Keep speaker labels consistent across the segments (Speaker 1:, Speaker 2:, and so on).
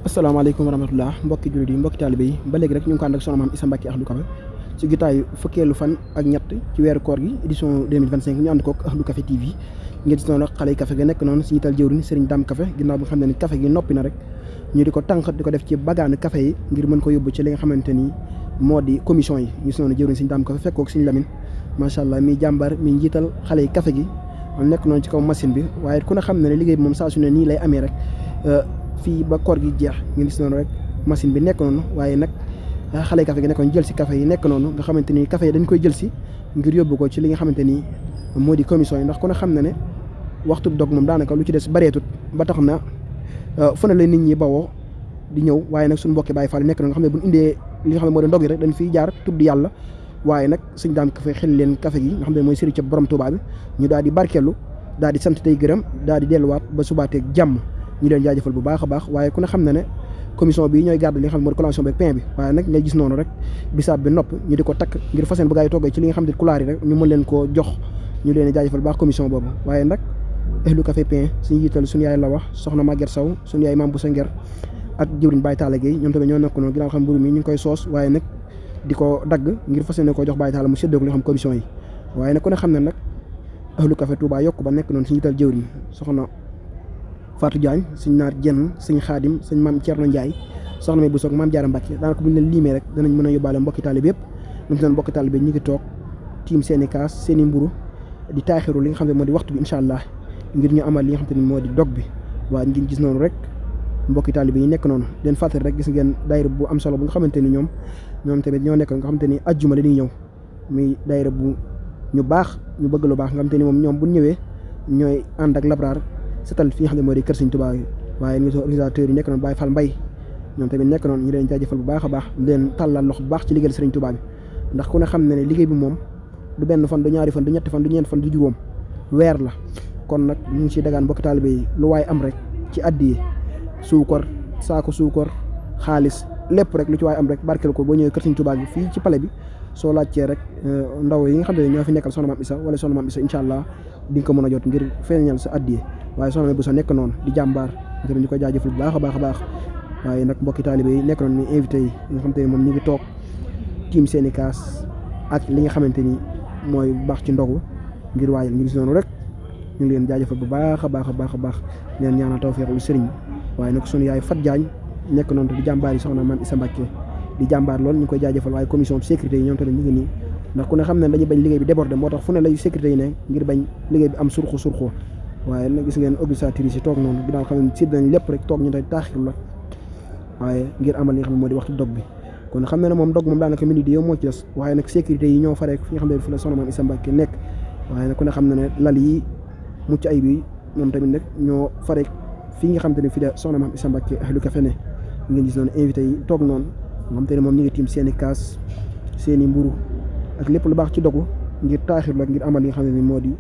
Speaker 1: asalaamaaleykum wa rahmatullah mbokki jullit yi mbokki taalibe yi ba léegi rek ñu ngi ko ànd ak soxna maam Issa Mbacke Ahlu Café ci gitaayu fukkeelu fan ak ñett ci weeru koor gi édition 2025 ñu ànd kook Ahlu Café TV ngeen gis noonu nag xale yi café ga nekk noonu si njiital jëwriñ Serigne Dame Café ginnaaw bi nga xam ne ni café gi noppi na rek ñu di ko tànq di ko def ci bagaanu café yi ngir mën ko yóbbu ci li nga xamante ni moo di commission yi gis noonu jëwriñ Serigne Dame Café fekkook Serigne Lamine macha allah mi jàmbaar mi njiital xale yi café gi nekk noonu ci kaw machine bi waaye ku ne xam ne ne liggéey bi moom saa su ne nii lay amee rek fii ba koor gi jeex ngeen gis noonu rek machine bi nekk noonu waaye nag xale café gi nekkoon jël si café yi nekk noonu nga xamante ni café yi dañ koy jël si ngir yóbbu ko ci li nga xamante ni moo di commission yi ndax ku ne xam na ne waxtu dog moom daanaka lu ci des bareetut ba tax na fu ne la nit ñi bawoo di ñëw waaye nag suñu mbokki Baay Faal nekk noonu nga xam ne bu ñu indee li nga xam ne moo di ndog yi rek dañ fiy jaar tudd yàlla waaye nag Sëñ Daam Café xel leen café gi nga xam ne mooy sëriñ ca borom Tuubaa bi ñu daal di barkeelu daal di sant tey gërëm daal di delluwaat ba subaateeg jàmm ñu leen jaajëfal bu baax a baax waaye ku ne xam na ne commission bi ñooy garde li nga xam ne moo di collation bi ak pain bi waaye nag ngay gis noonu rek bisaab bi nopp ñu di ko takk ngir fas yéene bu gaa yi toggee ci li nga xam ne kulaar yi rek ñu mën leen koo jox ñu leen jaajëfal bu baax commission boobu waaye nag Ahlu Café pain suñu yiital suñu yaay la wax soxna Maguette Sow suñu yaay Mame Boussa Nguer ak jëwriñ Baye Talla Gueye ñoom tamit ñoo nekk noonu ginnaaw xam mburu mi ñu ngi koy soos waaye nag di ko dagg ngir fas yéene koo jox Baye Talla mu séddoo ko li nga xam commission yi waaye nag ku ne xam ne nag Ahlu Café Touba yokk ba nekk noonu suñu yiital jëwriñ soxna Fatou Diagne suñ naar jenn suñ xaadim suñ maam Thierno Ndiaye soxna May Bousso ak maam Diarra Mbacke daanaka bu ñu leen liimee rek danañ mën a yóbbaale mbokki taalibe yëpp ñoom seen mbokki taalibe ñu ngi toog tiim seen i kaas seen i mburu di taaxiru li nga xam ne moo di waxtu bi incha allah ngir ñu amal li nga xam te ni moo di dog bi waaye ngeen gis noonu rek mbokki taalibe yi nekk noonu leen fàttali rek gis ngeen daayira bu am solo bu nga xamante ni ñoom tamit ñoo nekk nga xamante ni ajjuma la ñuy ñëw muy daayira bu ñu baax ñu bëgg lu baax nga xamante ni moom ñoom bu ñëwee ñooy ànd ak labraar setal fi nga xam ne moo di kër Sëriñ Tuubaa yi waaye ñu organisateurs yi nekk noonu Baye Fall Mbay ñoom tamit nekk noonu ñu leen jaajëfal bu baax a baax leen tàllal loxo bu baax ci liggéeyal Sëriñ Tuubaa bi ndax ku ne xam ne ne liggéey bi moom du benn fan du ñaari fan du ñetti fan du ñeent fan du juróom weer la kon nag ñu ngi ciy dagaan mbokki taalibe yi lu waay am rek ci addiye suukar saako suukar xaalis lépp rek lu ci waay am rek barkeel ko boo ñëwee kër Sëriñ Tuubaa bi fii ci pale bi soo laajtee rek ndaw yi nga xam ne ñoo fi nekkal soxna Maam Issa wala soxna Maam Issa incha allah di nga ko mën a jot ngir feeñal sa addiye waaye soxna bu sa nekk noonu di jàmbaar tamit ñu koy jaajëfal bu baax a baax a baax waaye nag mbokki taalibe yi nekk noonu ni invité yi nga xamante ni moom ñu ngi toog tiim seen i kaas ak li nga xamante ni mooy baax ci ndogu ngir waajal ñu gis noonu rek ñu ngi leen jaajëfal bu baax a baax a baax a baax leen ñaanal tawfeexu sëriñ waaye nag sunu yaay Fat Diagne nekk noonu di jàmbaar yi soxna Maam Issa Mbacke di jàmbaar lool ñu koy jaajëfal waaye commission sécurité yi ñoom tamit ñu ngi nii ndax ku ne xam ne dañuy bañ liggéey bi débordé moo tax fu ne lay sécurité yi ne ngir bañ liggéey bi am surxu waaye nag gis ngeen organisatrices yi toog noonu ginnaaw xam ne sidd nañ lépp rek toog ñu tey taaxiru la waaye ngir amal li nga xam ne moo di waxtu dog bi kon xam ne ne moom dog moom daanaka minute yi yow moo ci des waaye nag sécurité yi ñoo faree fi nga xam ne fi la soxna Maam Issa Mbacke nekk waaye nag ku ne xam ne ne lal yi mucc ay bi ñoom tamit nag ñoo faree fii nga xam te ne fi la soxna Maam Issa Mbacke Ahlu Café ne ngeen gis noonu invité yi toog noonu nga xam te ne moom ñu ngi tiim seen i kaas seen i mburu ak lépp lu baax ci dogu ngir taaxirlu ak ngir amal li nga xam ne moo di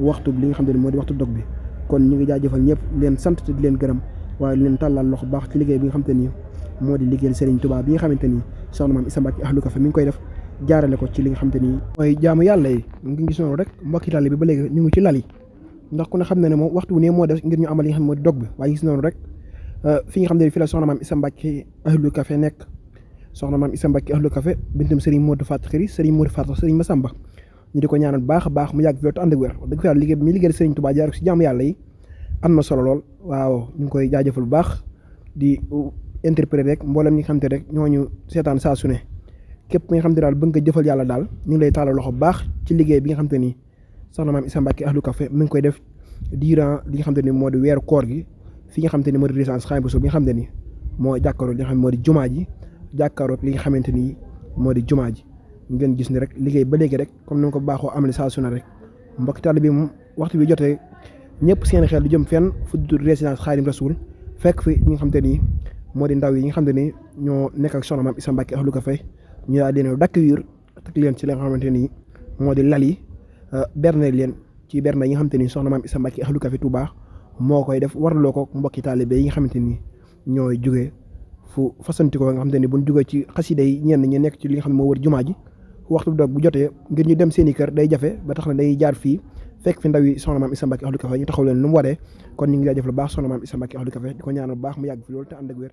Speaker 1: waxtu li nga xam ne moo di waxtu dog bi kon ñu ngi jaajëfal ñëpp leen sant te di leen gërëm waaye leen tàllal loxo baax ci liggéey bi nga xamante ni moo di liggéeyal Serigne Touba bi nga xamante ni soxna Maam Issa Mbacke Ahlu Café mi ngi koy def jaarale ko ci li nga xamante ni mooy jaamu yàlla yi ngi gis noonu rek mbokki taalibe bi ba léegi ñu ngi ci lal yi ndax ku ne xam ne ne moom waxtu bu ne moo def ngir ñu amal li nga xam ne moo di dog bi waaye gis noonu rek fi nga xam ne fi la soxna Maam Issa Mbacke Ahlu Café nekk soxna Maam Issa Mbacke Ahlu Café bintam Serigne Modou Fatou Khari Serigne Modou Fatou Serigne Massamba ñu di ko ñaanal baax a baax mu yàgg fi loolu te ànd ak wér dëgg fa yàlla liggéey bi mi liggéey Serigne Touba jaar ko si jaamu yàlla yi am na solo lool waaw ñu ngi koy jaajëfal bu baax di interpréter rek mboolem ñi nga xam te rek ñooñu seetaan saa su ne képp mi nga xam te daal bëgg nga jëfal yàlla daal ñu ngi lay taalal loxo bu baax ci liggéey bi nga xam te ni soxna Maam Issa Mbacke Ahlu Café mi ngi koy def durant li nga xam te ni moo di weeru koor gi fi nga xam te ni moo di résidence Xaadimu Rasuul bi nga xam te ni moo jàkkaaroo li nga xam ne moo di jumaa ji jàkkaaroo li nga xamante ni moo di jumaa ji ngeen gis ni rek liggéey ba léegi rek comme ni nga ko baaxoo amale saa su ne rek mbokki taalibe bi moom waxtu bi jotee ñëpp seen xel du jëm fenn fu dul résidence Xaadimu Rasuul fekk fi ñi nga xamante ni moo di ndaw yi nga xamante ni ñoo nekk ak soxna Maam Issa Mbacke Ahlu Café ñu daal di leen dakk wiir teg leen ci li nga xamante ni moo di lal yi berne leen ci berne yi nga xamante ni soxna Maam Issa Mbacke Ahlu Café Touba moo koy def warloo ko mbokki taalibe yi nga xamante ni ñooy jugee fu fasanti ko nga xamante ni buñ jugee ci xasida yi ñenn ñi nekk ci li nga xam ne moo wër jumaa ji waxtu dog bu jotee ngir ñu dem seen i kër day jafe ba tax na day jaar fii fekk fi ndaw yi soxna Maam Issa Mbacke Ahlu Café ñu taxaw leen nu mu waree kon ñu ngi jaajëf lu baax soxna Maam Issa Mbacke Ahlu Café di ko ñaanal bu baax mu yàgg fi loolu te ànd ak wér